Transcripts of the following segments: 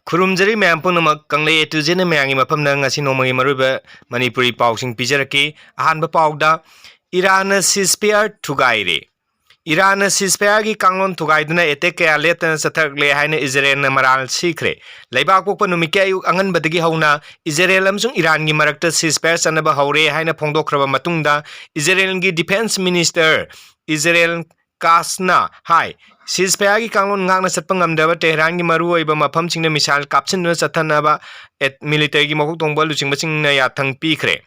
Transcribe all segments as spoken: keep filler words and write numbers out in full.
ꯈꯨꯔꯨꯝꯖꯔꯤ ꯃꯌꯥꯝ ꯄꯨꯝꯅꯃꯛ꯫ ꯀꯪꯂꯩ A to Z ꯅ ꯃꯌꯥꯝꯒꯤ ꯃꯐꯝꯗ ꯉꯁꯤ ꯅꯣꯡꯃꯒꯤ ꯃꯔꯨꯑꯣꯏꯕ ꯃꯅꯤꯄꯨꯔꯤ ꯄꯥꯎꯁꯤꯡ ꯄꯤꯖꯔꯛꯀꯦ꯫ ꯑꯍꯥꯟꯕ ꯄꯥꯎꯗ, ꯏꯔꯥꯟꯅ ceasefire ꯊꯨꯒꯥꯏꯔꯦ꯫ ꯏꯔꯥꯟꯅ ceasefire ꯒꯤ ꯀꯥꯡꯂꯣꯟ ꯊꯨꯒꯥꯏꯗꯨꯅ attack ꯀꯌꯥ ꯂꯦꯞꯇꯅ ꯆꯠꯊꯔꯛꯂꯦ ꯍꯥꯏꯅ ꯏꯖꯔꯦꯜꯅ ꯃꯔꯥꯜ ꯁꯤꯈ꯭ꯔꯦ꯫ ꯂꯩꯕꯥꯛ ꯄꯣꯛꯄ ꯅꯨꯃꯤꯠꯀꯤ ꯑꯌꯨꯛ ꯑꯉꯟꯕꯗꯒꯤ ꯍꯧꯅ ꯏꯖꯔꯦꯜ ꯑꯃꯁꯨꯡ ꯏꯔꯥꯟꯒꯤ ꯃꯔꯛꯇ ceasefire ꯆꯠꯅꯕ ꯍꯧꯔꯦ ꯍꯥꯏꯅ ꯐꯣꯡꯗꯣꯛꯈ꯭ꯔꯕ ꯃꯇꯨꯡꯗ, ꯏꯖꯔꯦꯜꯒꯤ defence minister ꯏꯖꯔꯦꯜ ꯀꯥꯁꯅ ꯍꯥꯏ, ceasefire ꯒꯤ ꯀꯥꯡꯂꯣꯟ ꯉꯥꯛꯅ ꯆꯠꯄ ꯉꯝꯗ꯭ꯔꯕ ꯇꯦꯍꯔꯥꯟꯒꯤ ꯃꯔꯨꯑꯣꯏꯕ ꯃꯐꯝꯁꯤꯡꯗ missile ꯀꯥꯞꯁꯤꯟꯗꯨꯅ ꯆꯠꯊꯅꯕ ꯑꯦꯠ-, military ꯒꯤ ꯃꯀꯣꯛ ꯊꯣꯡꯕ ꯂꯨꯆꯤꯡꯕꯁꯤꯡꯅ ꯌꯥꯊꯪ ꯄꯤꯈ꯭ꯔꯦ꯫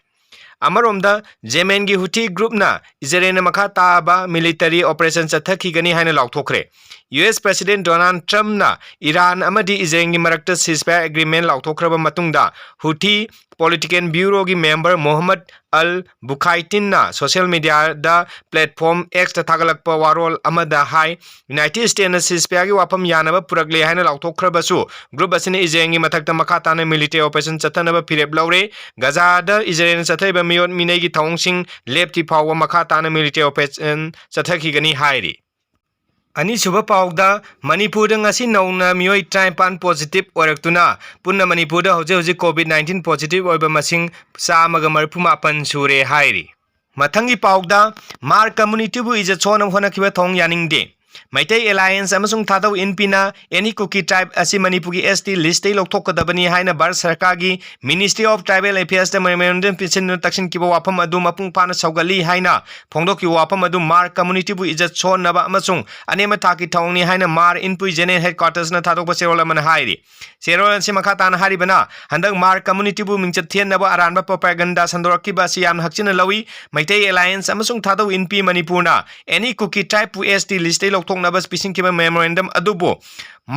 ꯑꯃꯔꯣꯝꯗ, ꯌꯦꯃꯦꯟꯒꯤ ꯍꯨꯊꯤ group ꯅ ꯏꯖꯔꯦꯜꯅ ꯃꯈꯥ ꯇꯥꯕ military operation ꯆꯠꯊꯈꯤꯒꯅꯤ ꯍꯥꯏꯅ ꯂꯥꯎꯊꯣꯛꯈ꯭ꯔꯦ꯫ U S President Donald Trump ꯅ ꯏꯔꯥꯟ ꯑꯃꯗꯤ ꯏꯖꯔꯦꯜꯒꯤ ꯃꯔꯛꯇ ceasefire agreement ꯂꯥꯎꯊꯣꯛꯈ꯭ꯔꯕ ꯃꯇꯨꯡꯗ, ꯍꯨꯊꯤ political bureau ꯒꯤ member ꯃꯣꯍꯝꯃꯗ ꯑꯜ ꯕꯨꯈꯥꯏꯇꯤꯟꯅ social media ꯗ platform X ꯇ ꯊꯥꯒꯠꯂꯛꯄ ꯋꯥꯔꯣꯜ ꯑꯃꯗ ꯍꯥꯏ, United States ꯅ ceasefire ꯒꯤ ꯋꯥꯐꯝ ꯌꯥꯅꯕ ꯄꯨꯔꯛꯂꯦ ꯍꯥꯏꯅ ꯂꯥꯎꯊꯣꯛꯈ꯭ꯔꯕꯁꯨ, group ꯑꯁꯤꯅ ꯏꯖꯔꯦꯜꯒꯤ ꯃꯊꯛꯇ ꯃꯈꯥ ꯇꯥꯅ military operation ꯆꯠꯊꯅꯕ ꯐꯤꯔꯦꯞ ꯂꯧꯔꯦ꯫ ꯒꯖꯥꯗ ꯏꯖꯔꯦꯜꯅ ꯆꯠꯊꯔꯤꯕ ꯃꯤꯑꯣꯠ ꯃꯤꯅꯩꯒꯤ ꯊꯧꯑꯣꯡꯁꯤꯡ ꯂꯦꯞꯇ꯭ꯔꯤ ꯐꯥꯎꯕ ꯃꯈꯥ ꯇꯥꯅ military operation ꯆꯠꯊꯈꯤꯒꯅꯤ ꯍꯥꯏꯔꯤ꯫ ꯑꯅꯤꯁꯨꯕ ꯄꯥꯎꯗ, ꯃꯅꯤꯄꯨꯔꯗ ꯉꯁꯤ ꯅꯧꯅ ꯃꯤꯑꯣꯏ ꯇꯔꯥꯅꯤꯄꯥꯟ positive ꯑꯣꯏꯔꯛꯇꯨꯅ ꯄꯨꯟꯅ ꯃꯅꯤꯄꯨꯔꯗ ꯍꯧꯖꯤꯛ ꯍꯧꯖꯤꯛ COVID nineteen positive ꯑꯣꯏꯕ ꯃꯁꯤꯡ ꯆꯥꯝꯃꯒ ꯃꯔꯤꯐꯨ ꯃꯥꯄꯟ ꯁꯨꯔꯦ ꯍꯥꯏꯔꯤ꯫ ꯃꯊꯪꯒꯤ ꯄꯥꯎꯗ, ꯃꯥꯔ community ꯕꯨ ꯏꯖꯠ ꯁꯣꯛꯅꯕ ꯍꯣꯠꯅꯈꯤꯕ ꯊꯧꯑꯣꯡ ꯌꯥꯅꯤꯡꯗꯦ꯫ ꯃꯩꯇꯩ Alliance ꯑꯃꯁꯨꯡ ꯊꯥꯗꯧ ꯏꯟꯄꯤꯅ any ꯀꯨꯀꯤ tribe ꯑꯁꯤ ꯃꯅꯤꯄꯨꯔꯒꯤ S T list ꯇꯒꯤ ꯂꯧꯊꯣꯛꯀꯗꯕꯅꯤ ꯍꯥꯏꯅ ꯚꯥꯔꯠ ꯁꯔꯀꯥꯔꯒꯤ Ministry of Tribal Affairs ꯇ memorandum ꯄꯤꯁꯤꯟꯗꯨꯅ ꯇꯛꯁꯤꯟꯈꯤꯕ ꯋꯥꯐꯝ ꯑꯗꯨ ꯃꯄꯨꯡ ꯐꯥꯅ ꯁꯧꯒꯠꯂꯤ ꯍꯥꯏꯅ ꯐꯣꯡꯗꯣꯛꯈꯤꯕ ꯋꯥꯐꯝ ꯑꯗꯨ ꯃꯥꯔ community ꯕꯨ ꯏꯖꯠ ꯁꯣꯛꯍꯟꯅꯕ ꯑꯃꯁꯨꯡ ꯑꯅꯦꯝꯕ ꯊꯥꯛꯀꯤ ꯊꯧꯑꯣꯡꯅꯤ ꯍꯥꯏꯅ ꯃꯥꯔ ꯏꯟꯄꯨꯏ General Headquarters ꯅ ꯊꯥꯗꯣꯛꯄ ꯆꯦꯔꯣꯜ ꯑꯃꯅ ꯍꯥꯏꯔꯤ꯫ ꯆꯦꯔꯣꯜ ꯑꯁꯤ ꯃꯈꯥ ꯇꯥꯅ ꯍꯥꯏꯔꯤꯕꯅ, ꯍꯟꯗꯛ ꯃꯥꯔ community ꯕꯨ ꯃꯤꯡꯆꯠ ꯊꯤꯍꯟꯅꯕ ꯑꯔꯥꯟꯕ propaganda ꯁꯟꯗꯣꯔꯛꯈꯤꯕ ꯑꯁꯤ ꯌꯥꯝꯅ ꯍꯛꯆꯤꯟꯅ ꯂꯧꯏ꯫ ꯃꯩꯇꯩ Alliance ꯑꯃꯁꯨꯡ ꯊꯥꯗꯧ ꯏꯟꯄꯤ ꯃꯅꯤꯄꯨꯔꯅ any ꯀꯨꯀꯤ tribe ꯄꯨ S T list ꯇꯒꯤ ꯂꯧꯊꯣꯛꯅꯕ ꯄꯤꯁꯤꯟꯈꯤꯕ memorandum ꯑꯗꯨꯕꯨ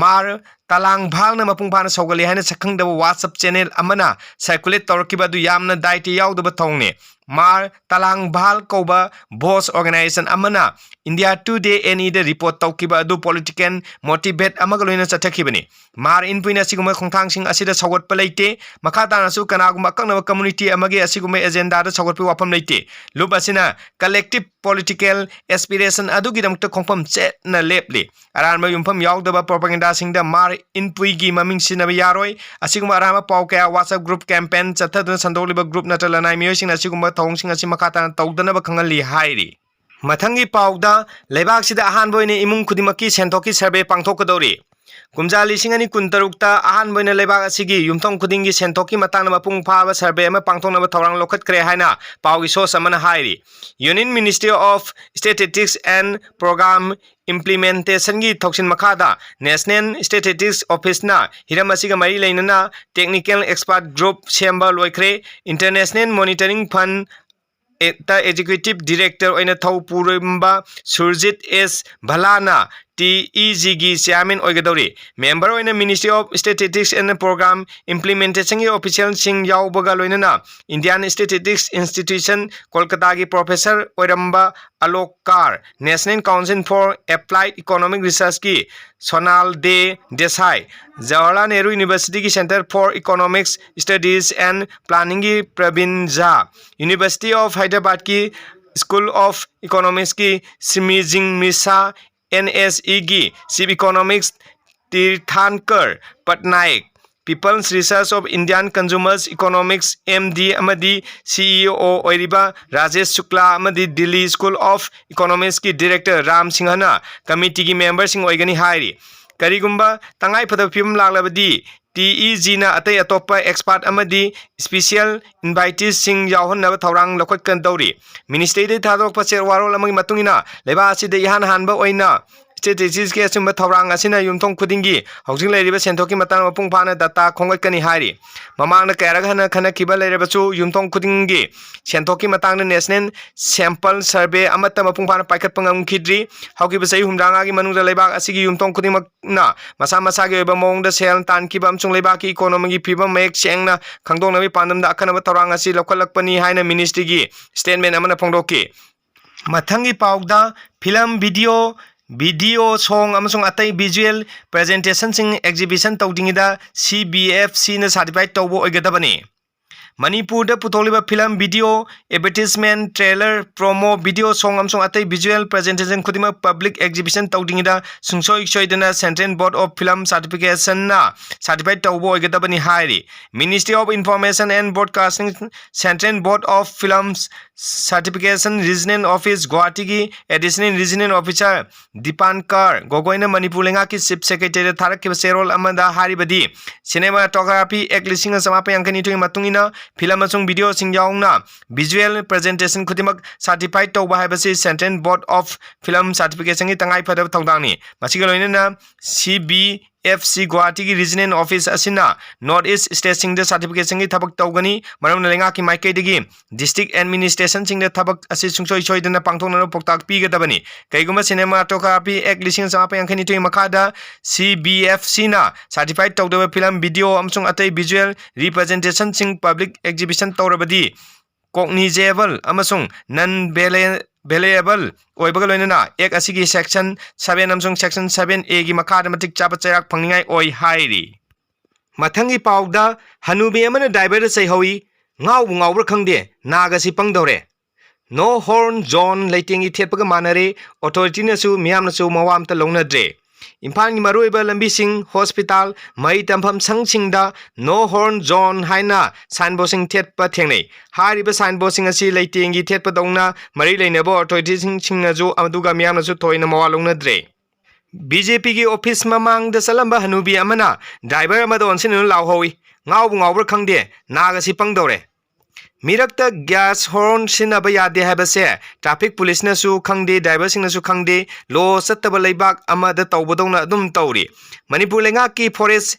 ꯃꯥꯔ ꯇꯂꯥꯡ ꯚꯥꯜꯅ ꯃꯄꯨꯡ ꯐꯥꯅ ꯁꯧꯒꯠꯂꯤ ꯍꯥꯏꯅ ꯁꯛꯈꯪꯗꯕ WhatsApp channel ꯑꯃꯅ circulate ꯇꯧꯔꯛꯈꯤꯕ ꯑꯗꯨ ꯌꯥꯝꯅ ꯗꯥꯏꯇ ꯌꯥꯎꯗꯕ ꯊꯧꯑꯣꯡꯅꯤ꯫ ꯃꯥꯔ ꯇꯂꯥꯡꯚꯥꯜ ꯀꯧꯕ ꯕꯣꯁ ꯑꯣꯔꯒꯅꯥꯏꯖꯦꯁꯟ ꯑꯃꯅ ꯏꯟꯗꯤꯌꯥ ꯇꯨꯗꯦ ꯑꯦꯟ ꯏꯗ ꯔꯤꯄꯣꯔꯠ ꯇꯧꯈꯤꯕ ꯑꯗꯨ ꯄꯣꯂꯤꯇꯤꯀꯦꯜ ꯃꯣꯇꯤꯚꯦꯠ ꯑꯃꯒ ꯂꯣꯏꯅ ꯆꯠꯊꯈꯤꯕꯅꯤ꯫ ꯃꯥꯔ ꯏꯟꯄꯨꯏꯅ ꯑꯁꯤꯒꯨꯝꯕ ꯈꯣꯡꯊꯥꯡꯁꯤꯡ ꯑꯁꯤꯗ ꯁꯧꯒꯠꯄ ꯂꯩꯇꯦ꯫ ꯃꯈꯥ ꯇꯥꯅꯁꯨ ꯀꯅꯥꯒꯨꯝꯕ ꯑꯀꯛꯅꯕ ꯀꯝꯃꯨꯅꯤꯇꯤ ꯑꯃꯒꯤ ꯑꯁꯤꯒꯨꯝꯕ ꯑꯦꯖꯦꯟꯗꯥꯗ ꯁꯧꯒꯠꯄꯒꯤ ꯋꯥꯐꯝ ꯂꯩꯇꯦ꯫ ꯂꯨꯞ ꯑꯁꯤꯅ ꯀꯂꯦꯛꯇꯤꯚ ꯄꯣꯂꯤꯇꯤꯀꯦꯜ ꯑꯦꯁꯄꯤꯔꯦꯁꯟ ꯑꯗꯨꯒꯤꯗꯃꯛꯇ ꯈꯣꯡꯐꯝ ꯆꯦꯠꯅ ꯂꯦꯞꯂꯤ꯫ ꯑꯔꯥꯟꯕ ꯌꯨꯝꯐꯝ ꯌꯥꯎꯗꯕ ꯄ꯭ꯔꯣꯄꯥꯒꯦꯟꯗꯥꯁꯤꯡꯗ ꯃꯥꯔ ꯏꯟꯄꯨꯏꯒꯤ ꯃꯃꯤꯡ ꯁꯤꯖꯤꯟꯅꯕ ꯌꯥꯔꯣꯏ꯫ ꯑꯁꯤꯒꯨꯝꯕ ꯑꯔꯥꯟꯕ ꯄꯥꯎ ꯀꯌꯥ WhatsApp ꯒ꯭ꯔꯨꯞ ꯀꯦꯝꯄꯦꯟ ꯆꯠꯊꯗꯨꯅ ꯁꯟꯗꯣꯛꯂꯤꯕ ꯒ꯭ꯔꯨꯞ ꯅꯠꯇ꯭ꯔꯒ ꯂꯅꯥꯏ ꯃꯤꯑꯣꯏꯁꯤꯡꯅ ꯑꯁꯤꯒꯨꯝꯕ ꯊꯧꯑꯣꯡꯁꯤꯡ ꯑꯁꯤ ꯃꯈꯥ ꯇꯥꯅ ꯇꯧꯗꯅꯕ ꯈꯪꯍꯜꯂꯤ ꯍꯥꯏꯔꯤ꯫ ꯃꯊꯪꯒꯤ ꯄꯥꯎꯗ, ꯂꯩꯕꯥꯛꯁꯤꯗ ꯑꯍꯥꯟꯕ ꯑꯣꯏꯅ ꯏꯃꯨꯡ ꯈꯨꯗꯤꯡꯃꯛꯀꯤ ꯁꯦꯟꯊꯣꯛꯀꯤ ꯁꯔꯚꯦ ꯄꯥꯡꯊꯣꯛꯀꯗꯧꯔꯤ꯫ ꯀꯨꯝꯖꯥ ꯂꯤꯁꯤꯡ ꯑꯅꯤ ꯀꯨꯟꯇꯔꯨꯛꯇ ꯑꯍꯥꯟꯕ ꯑꯣꯏꯅ ꯂꯩꯕꯥꯛ ꯑꯁꯤꯒꯤ ꯌꯨꯝꯊꯣꯡ ꯈꯨꯗꯤꯡꯒꯤ ꯁꯦꯟꯊꯣꯛꯀꯤ ꯃꯇꯥꯡꯗ ꯃꯄꯨꯡ ꯐꯥꯕ ꯁꯔꯚꯦ ꯑꯃ ꯄꯥꯡꯊꯣꯛꯅꯕ ꯊꯧꯔꯥꯡ ꯂꯧꯈꯠꯈ꯭ꯔꯦ ꯍꯥꯏꯅ ꯄꯥꯎꯒꯤ ꯁꯣꯔꯁ ꯑꯃꯅ ꯍꯥꯏꯔꯤ꯫ Union Ministry of Statistics and Program Implementation ꯒꯤ ꯊꯧꯁꯤꯜ ꯃꯈꯥꯗ National Statistics Office ꯅ ꯍꯤꯔꯝ ꯑꯁꯤꯒ ꯃꯔꯤ ꯂꯩꯅꯅ technical expert group ꯁꯦꯝꯕ ꯂꯣꯏꯈ꯭ꯔꯦ꯫ International Monitoring Fund ꯇ executive director ꯑꯣꯏꯅ ꯊꯧ ꯄꯨꯔꯝꯕ ꯁꯨꯔꯖꯤꯠ ꯑꯦꯁ ꯚꯂꯥꯅ ꯇꯤ ꯏ ꯖꯤꯒꯤ chairman ꯑꯣꯏꯒꯗꯧꯔꯤ꯫ Member ꯑꯣꯏꯅ Ministry of Statistics and Program Implementation ꯒꯤ official ꯁꯤꯡ ꯌꯥꯎꯕꯒ ꯂꯣꯏꯅꯅ Indian Statistics Institution ꯀꯣꯜꯀꯇꯥꯒꯤ professor ꯑꯣꯏꯔꯝꯕ Alok car, National Council for Applied Economic Research ꯀꯤ ꯁꯣꯅꯥꯜ ꯗꯦ ꯗꯦꯁꯥꯏ, ꯖꯋꯥꯍꯔꯂꯥꯜ ꯅꯦꯍꯔꯨ University ꯒꯤ Centre for Economics Studies and Planning ꯒꯤ ꯄ꯭ꯔꯕꯤꯟ ꯖꯥ, University of Hyderabad ꯀꯤ School of Economics ꯀꯤ ꯁꯤꯃꯤꯖꯤꯡ ꯃꯤꯁꯥ, N S E ꯒꯤ Chief Economist ꯇꯤꯔꯊꯥꯟꯀꯔ ꯄꯠꯅꯥꯌꯛ, People's Research of Indian Consumers Economics, M D ꯑꯃꯗꯤ C E O ꯑꯣꯏꯔꯤꯕ ꯔꯥꯖꯦꯁ ꯁꯨꯛꯂꯥ ꯑꯃꯗꯤ Delhi School of Economics ꯀꯤ director Ram ꯁꯤꯡꯍꯅ committee ꯒꯤ member ꯁꯤꯡ ꯑꯣꯏꯒꯅꯤ ꯍꯥꯏꯔꯤ꯫ ꯀꯔꯤꯒꯨꯝꯕ ꯇꯉꯥꯏꯐꯗꯕ ꯐꯤꯕꯝ ꯂꯥꯛꯂꯕꯗꯤ, T E G ꯅ ꯑꯇꯩ ꯑꯇꯣꯞꯄ expert ꯑꯃꯗꯤ special invitees ꯁꯤꯡ ꯌꯥꯎꯍꯟꯅꯕ ꯊꯧꯔꯥꯡ ꯂꯧꯈꯠꯀꯗꯧꯔꯤ꯫ Ministry ꯗꯒꯤ ꯊꯥꯗꯣꯔꯛꯄ ꯆꯦ ꯋꯥꯔꯣꯜ ꯑꯃꯒꯤ ꯃꯇꯨꯡ ꯏꯟꯅ, ꯂꯩꯕꯥꯛ ꯑꯁꯤꯗ ꯏꯍꯥꯟ ꯍꯥꯟꯕ ꯑꯣꯏꯅ ꯁ꯭ꯇꯦꯇꯤꯁꯇꯤꯛꯁꯀꯤ ꯑꯆꯨꯝꯕ ꯊꯧꯔꯥꯡ ꯑꯁꯤꯅ ꯌꯨꯝꯊꯣꯡ ꯈꯨꯗꯤꯡꯒꯤ ꯍꯧꯖꯤꯛ ꯂꯩꯔꯤꯕ ꯁꯦꯟꯊꯣꯛꯀꯤ ꯃꯇꯥꯡꯗ ꯃꯄꯨꯡ ꯐꯥꯅ ꯗꯇꯥ ꯈꯣꯝꯒꯠꯀꯅꯤ ꯍꯥꯏꯔꯤ꯫ ꯃꯃꯥꯡꯗ ꯀꯌꯥꯔꯛ ꯍꯟꯅ ꯈꯟꯅꯈꯤꯕ ꯂꯩꯔꯕꯁꯨ, ꯌꯨꯝꯊꯣꯡ ꯈꯨꯗꯤꯡꯒꯤ ꯁꯦꯟꯊꯣꯛꯀꯤ ꯃꯇꯥꯡꯗ ꯅꯦꯁꯅꯦꯜ ꯁꯦꯝꯄꯜ ꯁꯔꯚꯦ ꯑꯃꯠꯇ ꯃꯄꯨꯡ ꯐꯥꯅ ꯄꯥꯏꯈꯠꯄ ꯉꯝꯈꯤꯗ꯭ꯔꯤ꯫ ꯍꯧꯈꯤꯕ ꯆꯍꯤ ꯍꯨꯝꯗ꯭ꯔꯥꯉꯥꯒꯤ ꯃꯅꯨꯡꯗ ꯂꯩꯕꯥꯛ ꯑꯁꯤꯒꯤ ꯌꯨꯝꯊꯣꯡ ꯈꯨꯗꯤꯡꯃꯛꯅ ꯃꯁꯥ ꯃꯁꯥꯒꯤ ꯑꯣꯏꯕ ꯃꯑꯣꯡꯗ ꯁꯦꯜ ꯇꯥꯟꯈꯤꯕ ꯑꯃꯁꯨꯡ ꯂꯩꯕꯥꯛꯀꯤ ꯏꯀꯣꯅꯣꯃꯤꯒꯤ ꯐꯤꯕꯝ ꯃꯌꯦꯛ ꯁꯦꯡꯅ ꯈꯪꯗꯣꯛꯅꯕꯒꯤ ꯄꯥꯟꯗꯝꯗ ꯑꯈꯟꯅꯕ ꯊꯧꯔꯥꯡ ꯑꯁꯤ ꯂꯧꯈꯠꯂꯛꯄꯅꯤ ꯍꯥꯏꯅ ꯃꯤꯅꯤꯁꯇ꯭ꯔꯤꯒꯤ ꯁ꯭ꯇꯦꯠꯃꯦꯟ ꯑꯃꯅ ꯐꯣꯡꯗꯣꯛꯈꯤ꯫ ꯃꯊꯪꯒꯤ ꯄꯥꯎꯗ ꯐꯤꯂꯝ, ꯚꯤꯗꯤꯑꯣ, ꯚꯤꯗꯤꯑꯣ, ꯁꯣꯡ ꯑꯃꯁꯨꯡ ꯑꯇꯩ ꯚꯤꯖꯨꯑꯦꯜ ꯄ꯭ꯔꯖꯦꯟꯇꯦꯁꯟꯁꯤꯡ ꯑꯦꯛꯖꯤꯕꯤꯁꯟ ꯇꯧꯗ꯭ꯔꯤꯉꯩꯗ ꯁꯤ ꯕꯤ ꯑꯦꯐ ꯁꯤꯅ ꯁꯥꯔꯇꯤꯐꯥꯏ ꯇꯧꯕ ꯑꯣꯏꯒꯗꯕꯅꯤ꯫ ꯃꯅꯤꯄꯨꯔꯗ ꯄꯨꯊꯣꯛꯂꯤꯕ film, video, advertisement, trailer, promo, video, song ꯑꯃꯁꯨꯡ ꯑꯇꯩ ꯚꯤꯖꯨꯑꯦꯜ ꯄ꯭ꯔꯖꯦꯟꯇꯦꯁꯟ ꯈꯨꯗꯤꯡꯃꯛ ꯄꯕ꯭ꯂꯤꯛ ꯑꯦꯛꯖꯤꯕꯤꯁꯟ ꯇꯧꯗ꯭ꯔꯤꯉꯩꯗ ꯁꯨꯡꯁꯣꯏ ꯁꯣꯏꯗꯅ ꯁꯦꯟꯇ꯭ꯔꯦꯜ ꯕꯣꯔꯗ ꯑꯣꯐ ꯐꯤꯂꯝ ꯁꯥꯔꯇꯤꯐꯤꯀꯦꯁꯟꯅ ꯁꯥꯔꯇꯤꯐꯥꯏ ꯇꯧꯕ ꯑꯣꯏꯒꯗꯕꯅꯤ ꯍꯥꯏꯔꯤ꯫ Ministry of Information and Broadcasting, Central Board of Films Certification Regional Office, ꯒꯨꯋꯥꯍꯥꯇꯤꯒꯤ ꯑꯦꯗꯤꯁꯅꯦꯜ ꯔꯤꯖꯅꯦꯜ ꯑꯣꯐꯤꯁꯥꯔ ꯗꯤꯄꯥꯟꯀꯔ ꯒꯣꯒꯣꯏꯅ ꯃꯅꯤꯄꯨꯔ ꯂꯩꯉꯥꯛꯀꯤ ꯆꯤꯐ ꯁꯦꯀ꯭ꯔꯦꯇꯔꯤꯗ ꯊꯥꯔꯛꯈꯤꯕ ꯆꯦꯔꯣꯜ ꯑꯃꯗ ꯍꯥꯏꯔꯤꯕꯗꯤ, ꯁꯤꯅꯦꯃꯥꯇꯣꯒ꯭ꯔꯥꯐꯤ ꯑꯦꯛ ꯂꯤꯁꯤꯡ ꯑꯃ ꯆꯃꯥꯄꯟ ꯌꯥꯡꯈꯩ ꯅꯤꯊꯣꯏꯒꯤ ꯃꯇꯨꯡ ꯏꯟꯅ ꯐꯤꯂꯝ ꯑꯃꯁꯨꯡ ꯚꯤꯗꯤꯑꯣꯁꯤꯡ ꯌꯥꯎꯅ ꯚꯤꯖꯨꯑꯦꯜ ꯄ꯭ꯔꯖꯦꯟꯇꯦꯁꯟ ꯈꯨꯗꯤꯡꯃꯛ ꯁꯥꯔꯇꯤꯐꯥꯏ ꯇꯧꯕ ꯍꯥꯏꯕꯁꯤ ꯁꯦꯟꯇ꯭ꯔꯦꯜ ꯕꯣꯔꯗ ꯑꯣꯐ ꯐꯤꯂꯝ ꯁꯥꯔꯇꯤꯐꯤꯀꯦꯁꯟꯒꯤ ꯇꯉꯥꯏ ꯐꯗꯕ ꯊꯧꯗꯥꯡꯅꯤ꯫ ꯃꯁꯤꯒ ꯂꯣꯏꯅꯅ ꯁꯤ ꯕꯤ ꯑꯦꯐ ꯁꯤ ꯒꯨꯋꯥꯍꯥꯇꯤꯒꯤ ꯔꯤꯖꯅꯦꯜ ꯑꯣꯐꯤꯁ ꯑꯁꯤꯅ ꯅꯣꯔꯠ ꯏꯁ ꯁ꯭ꯇꯦꯠꯁꯤꯡꯗ ꯁꯥꯔꯇꯤꯐꯤꯀꯦꯁꯟꯒꯤ ꯊꯕꯛ ꯇꯧꯒꯅꯤ꯫ ꯃꯔꯝꯅ ꯂꯩꯉꯥꯛꯀꯤ ꯃꯥꯏꯀꯩꯗꯒꯤ ꯗꯤꯁꯇ꯭ꯔꯤꯛ ꯑꯦꯗꯃꯤꯅꯤꯁꯇ꯭ꯔꯦꯁꯟꯁꯤꯡꯗ ꯊꯕꯛ ꯑꯁꯤ ꯁꯨꯡꯁꯣꯏ ꯁꯣꯏꯗꯅ ꯄꯥꯡꯊꯣꯛꯅꯅꯕ ꯄꯥꯎꯇꯥꯛ ꯄꯤꯒꯗꯕꯅꯤ꯫ ꯀꯩꯒꯨꯝꯕ ꯁꯤꯅꯦꯃꯥꯇꯣꯒ꯭ꯔꯥꯐꯤ ꯑꯦꯛ ꯂꯤꯁꯤꯡ ꯑꯃ ꯆꯃꯥꯄꯟ ꯌꯥꯡꯈꯩ ꯅꯤꯊꯣꯏ ꯃꯈꯥꯗ ꯁꯤ ꯕꯤ ꯑꯦꯐ ꯁꯤꯅ ꯁꯥꯔꯇꯤꯐꯥꯏ ꯇꯧꯗꯕ ꯐꯤꯂꯝ, ꯚꯤꯗꯤꯑꯣ ꯑꯃꯁꯨꯡ ꯑꯇꯩ ꯚꯤꯖꯨꯑꯦꯜ ꯔꯤꯄ꯭ꯔꯖꯦꯟꯇꯦꯁꯟꯁꯤꯡ ꯄꯕ꯭ꯂꯤꯛ ꯑꯦꯛꯖꯤꯕꯤꯁꯟ ꯇꯧꯔꯕꯗꯤ, ꯀꯣꯒꯅꯤꯖꯦꯕꯜ ꯑꯃꯁꯨꯡ ꯅꯟ ꯚꯦꯂꯦꯕꯜ ꯑꯣꯏꯕꯒ ꯂꯣꯏꯅꯅ ꯑꯦꯛ ꯑꯁꯤꯒꯤ ꯁꯦꯛꯁꯟ ꯁꯚꯦꯟ ꯑꯃꯁꯨꯡ ꯁꯦꯛꯁꯟ ꯁꯚꯦꯟ ꯑꯦꯒꯤ ꯃꯈꯥꯗ ꯃꯇꯤꯛ ꯆꯥꯕ ꯆꯩꯔꯥꯛ ꯐꯪꯅꯤꯡꯉꯥꯏ ꯑꯣꯏ ꯍꯥꯏꯔꯤ꯫ ꯃꯊꯪꯒꯤ ꯄꯥꯎꯗ, ꯍꯅꯨꯕꯤ ꯑꯃꯅ ꯗ꯭ꯔꯥꯏꯚꯔꯗ ꯆꯩꯍꯧꯏ, "ꯉꯥꯎꯕꯨ ꯉꯥꯎꯕ꯭ꯔꯥ ꯈꯪꯗꯦ, ꯅꯥꯒꯁꯤ ꯄꯪꯗꯧꯔꯦ"꯫ ꯅꯣ ꯍꯣꯔꯟ ꯖꯣꯟ ꯂꯩꯇꯦꯡꯒꯤ ꯊꯦꯠꯄꯒ ꯃꯥꯟꯅꯔꯦ꯫ ꯑꯣꯊꯣꯔꯤꯇꯤꯅꯁꯨ ꯃꯤꯌꯥꯝꯅꯁꯨ ꯃꯋꯥ ꯑꯝꯇ ꯂꯧꯅꯗ꯭ꯔꯦ꯫ ꯏꯝꯐꯥꯜꯒꯤ ꯃꯔꯨꯑꯣꯏꯕ ꯂꯝꯕꯤꯁꯤꯡ, ꯍꯣꯁꯄꯤꯇꯥꯜ, ꯃꯍꯩ ꯇꯝꯐꯝ ꯁꯪꯁꯤꯡꯗ ꯅꯣ ꯍꯣꯔꯟ ꯖꯣꯟ ꯍꯥꯏꯅ ꯁꯥꯏꯟꯕꯣꯔꯗꯁꯤꯡ ꯊꯦꯠꯄ ꯊꯦꯡꯅꯩ꯫ ꯍꯥꯏꯔꯤꯕ ꯁꯥꯏꯟꯕꯣꯔꯗꯁꯤꯡ ꯑꯁꯤ ꯂꯩꯇꯦꯡꯒꯤ ꯊꯦꯠꯄꯗꯧꯅ ꯃꯔꯤ ꯂꯩꯅꯕ ꯑꯣꯊꯣꯔꯤꯇꯤꯁꯤꯡꯅꯁꯨ ꯑꯗꯨꯒ ꯃꯤꯌꯥꯝꯅꯁꯨ ꯊꯣꯏꯅ ꯃꯋꯥ ꯂꯧꯅꯗ꯭ꯔꯦ꯫ ꯕꯤ ꯖꯦ ꯄꯤꯒꯤ ꯑꯣꯐꯤꯁ ꯃꯃꯥꯡꯗ ꯆꯠꯂꯝꯕ ꯍꯅꯨꯕꯤ ꯑꯃꯅ ꯗ꯭ꯔꯥꯏꯚꯔ ꯑꯃꯗ ꯑꯣꯟꯁꯤꯟꯗꯨꯅ ꯂꯥꯎꯍꯧꯏ, "ꯉꯥꯎꯕꯨ ꯉꯥꯎꯕ꯭ꯔꯥ ꯈꯪꯗꯦ, ꯅꯥꯒꯁꯤ ꯄꯪꯗꯧꯔꯦ"꯫ ꯃꯤꯔꯛꯇ gas horn ꯁꯤꯖꯤꯟꯅꯕ ꯌꯥꯗꯦ ꯍꯥꯏꯕꯁꯦ traffic policeꯅꯁꯨ ꯈꯪꯗꯦ, driverꯁꯤꯡꯅꯁꯨ ꯈꯪꯗꯦ, law ꯆꯠꯇꯕ ꯂꯩꯕꯥꯛ ꯑꯃꯗ ꯇꯧꯕꯗꯧꯅ ꯑꯗꯨꯝ ꯇꯧꯔꯤ꯫ ꯃꯅꯤꯄꯨꯔ ꯂꯩꯉꯥꯛꯀꯤ Forest,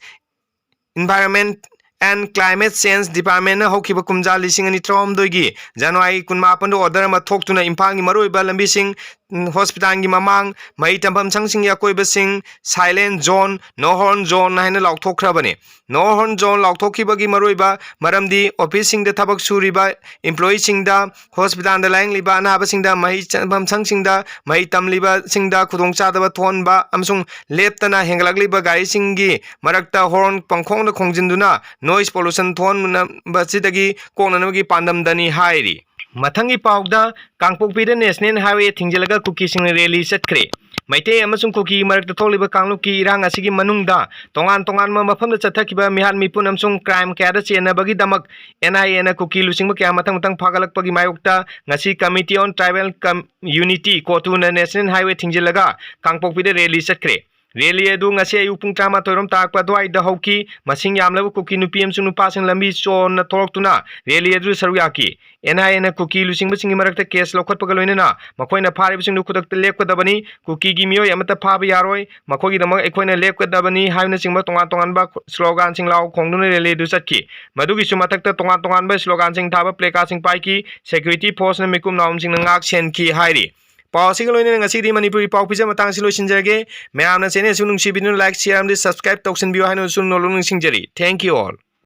Environment and Climate Change Departmentꯅ ꯍꯧꯈꯤꯕ ꯀꯨꯝꯖꯥ ꯂꯤꯁꯤꯡ ꯑꯅꯤ ꯇꯔꯥꯍꯨꯝꯗꯣꯏꯒꯤ January ꯀꯨꯟꯃꯥꯄꯟꯗ order ꯑꯃ ꯊꯣꯛꯇꯨꯅ ꯏꯝꯐꯥꯜꯒꯤ ꯃꯔꯨꯑꯣꯏꯕ ꯂꯝꯕꯤꯁꯤꯡ, ꯎꯝ, hospitalꯒꯤ ꯃꯃꯥꯡ, ꯃꯍꯩ ꯇꯝꯐꯝ ꯁꯪꯁꯤꯡꯒꯤ ꯑꯀꯣꯏꯕꯁꯤꯡ silent zone, no horn zone ꯍꯥꯏꯅ ꯂꯥꯎꯊꯣꯛꯈ꯭ꯔꯕꯅꯤ꯫ No horn zone ꯂꯥꯎꯊꯣꯛꯈꯤꯕꯒꯤ ꯃꯔꯨꯑꯣꯏꯕ ꯃꯔꯝꯗꯤ officeꯁꯤꯡꯗ ꯊꯕꯛ ꯁꯨꯔꯤꯕ employeeꯁꯤꯡꯗ, hospitalꯗ ꯂꯥꯌꯦꯡꯂꯤꯕ ꯑꯅꯥꯕꯁꯤꯡꯗ, ꯃꯍꯩ ꯇꯝꯐꯝ ꯁꯪꯁꯤꯡꯗ ꯃꯍꯩ ꯇꯝꯂꯤꯕꯁꯤꯡꯗ ꯈꯨꯗꯣꯡꯆꯥꯗꯕ ꯊꯣꯛꯍꯟꯕ ꯑꯃꯁꯨꯡ ꯂꯦꯞꯇꯅ ꯍꯦꯟꯒꯠꯂꯛꯂꯤꯕ ꯒꯥꯔꯤꯁꯤꯡꯒꯤ ꯃꯔꯛꯇ horn ꯄꯪꯈꯣꯡꯗ ꯈꯣꯡꯖꯤꯟꯗꯨꯅ noise pollution ꯊꯣꯛꯍꯟꯕꯁꯤꯗꯒꯤ ꯀꯣꯛꯅꯅꯕꯒꯤ ꯄꯥꯟꯗꯝꯗꯅꯤ ꯍꯥꯏꯔꯤ꯫ ꯃꯊꯪꯒꯤ ꯄꯥꯎꯗ, ꯀꯥꯡꯄꯣꯛꯄꯤꯗ National Highway ꯊꯤꯡꯖꯤꯜꯂꯒ ꯀꯨꯀꯤꯁꯤꯡꯅ rally ꯆꯠꯈ꯭ꯔꯦ꯫ ꯃꯩꯇꯩ ꯑꯃꯁꯨꯡ ꯀꯨꯀꯤꯒꯤ ꯃꯔꯛꯇ ꯊꯣꯛꯂꯤꯕ ꯀꯥꯡꯂꯨꯞꯀꯤ ꯏꯔꯥꯡ ꯑꯁꯤꯒꯤ ꯃꯅꯨꯡꯗ ꯇꯣꯉꯥꯟ ꯇꯣꯉꯥꯟꯕ ꯃꯐꯝꯗ ꯆꯠꯊꯈꯤꯕ ꯃꯤꯍꯥꯠ ꯃꯤꯄꯨꯟ ꯑꯃꯁꯨꯡ crime ꯀꯌꯥꯗ ꯆꯦꯟꯅꯕꯒꯤꯗꯃꯛ NIAꯅ ꯀꯨꯀꯤ ꯂꯨꯆꯤꯡꯕ ꯀꯌꯥ ꯃꯊꯪ ꯃꯊꯪ ꯐꯥꯒꯠꯂꯛꯄꯒꯤ ꯃꯥꯌꯣꯛꯇ ꯉꯁꯤ Committee on Tribal Com-, Unity, CoTUꯅ National Highway ꯊꯤꯡꯖꯤꯜꯂꯒ ꯀꯥꯡꯄꯣꯛꯄꯤꯗ rally ꯆꯠꯈ꯭ꯔꯦ꯫ Rally ꯑꯗꯨ ꯉꯁꯤ ꯑꯌꯨꯛ ꯄꯨꯡ ꯇꯔꯥꯃꯥꯊꯣꯏ ꯔꯣꯝ ꯇꯥꯔꯛꯄ ꯑꯗꯨꯋꯥꯏꯗ ꯍꯧꯈꯤ꯫ ꯃꯁꯤꯡ ꯌꯥꯝꯂꯕ ꯀꯨꯀꯤ ꯅꯨꯄꯤ ꯑꯃꯁꯨꯡ ꯅꯨꯄꯥꯁꯤꯡ ꯂꯝꯕꯤ ꯆꯣꯟꯅ ꯊꯣꯛꯂꯛꯇꯨꯅ rally ꯑꯗꯨꯗ ꯁꯔꯨꯛ ꯌꯥꯈꯤ꯫ NIAꯅ ꯀꯨꯀꯤ ꯂꯨꯆꯤꯡꯕꯁꯤꯡꯒꯤ ꯃꯔꯛꯇ case ꯂꯧꯈꯠꯄꯒ ꯂꯣꯏꯅꯅ ꯃꯈꯣꯏꯅ ꯐꯥꯔꯤꯕꯁꯤꯡꯗꯨ ꯈꯨꯗꯛꯇ ꯂꯦꯞꯀꯗꯕꯅꯤ, ꯀꯨꯀꯤꯒꯤ ꯃꯤꯑꯣꯏ ꯑꯃꯠꯇ ꯐꯥꯕ ꯌꯥꯔꯣꯏ, ꯃꯈꯣꯏꯒꯤꯗꯃꯛ ꯑꯩꯈꯣꯏꯅ ꯂꯦꯞꯀꯗꯕꯅꯤ ꯍꯥꯏꯕꯅꯆꯤꯡꯕ ꯇꯣꯉꯥꯟ ꯇꯣꯉꯥꯟꯕ sloganꯁꯤꯡ ꯂꯥꯎ ꯈꯣꯡꯗꯨꯅ rally ꯑꯗꯨ ꯆꯠꯈꯤ꯫ ꯃꯗꯨꯒꯤꯁꯨ ꯃꯊꯛꯇ ꯇꯣꯉꯥꯟ ꯇꯣꯉꯥꯟꯕ sloganꯁꯤꯡ ꯊꯥꯕ placardꯁꯤꯡ ꯄꯥꯏꯈꯤ꯫ Security forceꯅ ꯃꯤꯀꯨꯞ ꯅꯥꯍꯨꯝꯁꯤꯡꯅ ꯉꯥꯛ ꯁꯦꯟꯈꯤ ꯍꯥꯏꯔꯤ꯫ ꯄꯥꯎ ꯑꯁꯤꯒ ꯂꯣꯏꯅꯅ ꯉꯁꯤꯒꯤꯗꯤ ꯃꯅꯤꯄꯨꯔꯤ ꯄꯥꯎ ꯄꯤꯖ ꯃꯇꯥꯡ ꯑꯁꯤ ꯂꯣꯏꯁꯤꯟꯖꯔꯒꯦ꯫ ꯃꯌꯥꯝꯅ channel ꯑꯁꯤ ꯅꯨꯡꯁꯤꯕꯤꯗꯨꯅ like, share ꯑꯃꯗꯤ subscribe ꯇꯧꯁꯤꯟꯕꯤꯌꯨ ꯍꯥꯏꯅꯁꯨ ꯅꯣꯜꯂꯨꯛ ꯅꯤꯡꯁꯤꯡꯖꯔꯤ꯫ Thank you all.